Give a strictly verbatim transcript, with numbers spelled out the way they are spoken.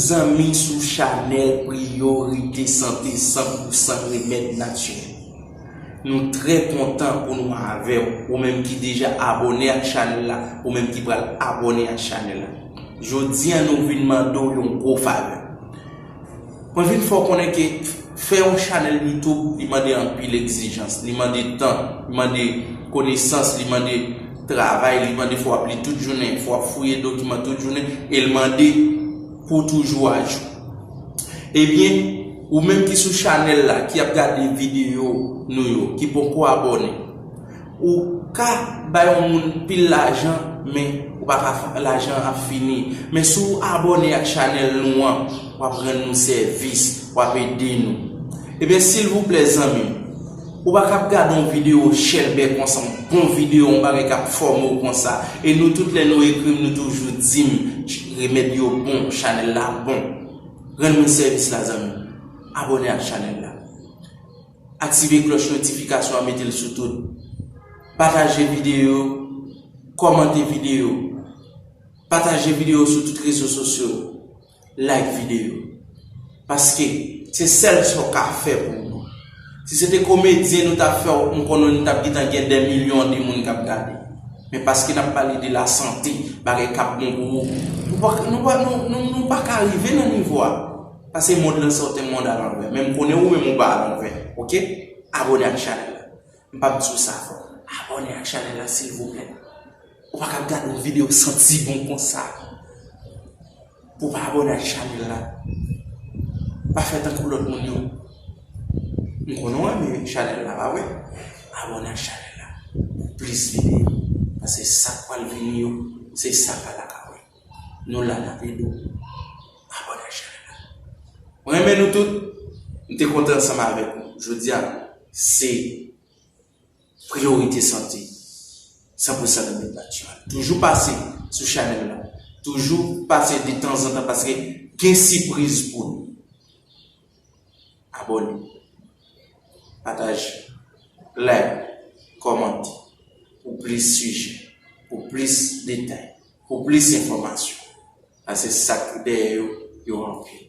Zanmi sou chanèl Priyorite Sante san pou san remèd natirèl. Nou trè kontan pou nou avè w, ou menm ki deja abòne ak chanèl la, ou menm ki pral abòne ak chanèl la. Jodi a nou vin mande w yon gwo favè. Mwen vin fè w konnen ke fè yon chanèl YouTube, li mande anpil egzijans, li mande tan, li mande konesans, li mande travay, li mande fò w ap li tout jounen, fò w ap fouye dokiman tout jounen, e l mande pou w toujou ajou. Ebyen, ou menm ki sou chanèl la, ki ap gade videyo nou yo, ki poko abòne, ou ka bay yon moun pil lajan, men ou pa ka fè lajan ap fini. Men si w abòne ak chanèl nou an, w ap rann nou sèvis, w ap ede nou. Ebyen, silvouplè, zanmi m, ou pa ka ap gade yon videyo chèlbè konsa, yon bon videyo, yon bagay k ap fòme w konsa. E nou tout, lè nou ekri m, nou toujou di m, remèd yo bon, chanèl la bon. Rann mwen sèvis la, zanmi m. Abòne ak chanèl la. Aktive klòch notifikasyon an, mete l sou tout. Pataje videyo, kòmante videyo. Pataje videyo sou tout rezo sosyo. Like videyo. Paske se sèl sa w ka fè pou nou. Si se te komedyen nou t ap fè, m konnen nou t ap gentan gen dè milyon de moun k ap gade. Men paske n ap pale de lasante, bagay k ap bon pou ou, nou pa, nou pa, nou, nou, nou pa ka rive nan nivo a. Paske mond lan se yon mond alanvè. Men m konnen ou menm ou pa alanvè. Oke? Abòne ak chanèl la. M p ap di w sa fò. Abòne ak chanèl la, silvouplè. Ou pa ka ap gade yon videyo santi bon konsa pou w pa abòne ak chanèl la. Pa fè tankou lòt moun yo. M konnen w renmen chanèl la, pa vre? Abòne ak chanèl la pou plis videyo. Paske sa k pral vini yo, se sa k pral ap wè. Nou la n ap ede w. Abòne ak chanèl la. Mwen renmen nou tout. M te kontan ansanm avèk nou. Jodi a, se Priyorite Sante, san pou san nan medyatik. Toujou pase sou chanèl la. Toujou pase detanzantan paske gen sipriz pou nou. Abòne, pataje, like, kòmante pou plis sijè, pou plis detay, pou plis enfòmasyon. Paske sa k dèyè yo, yo anpil.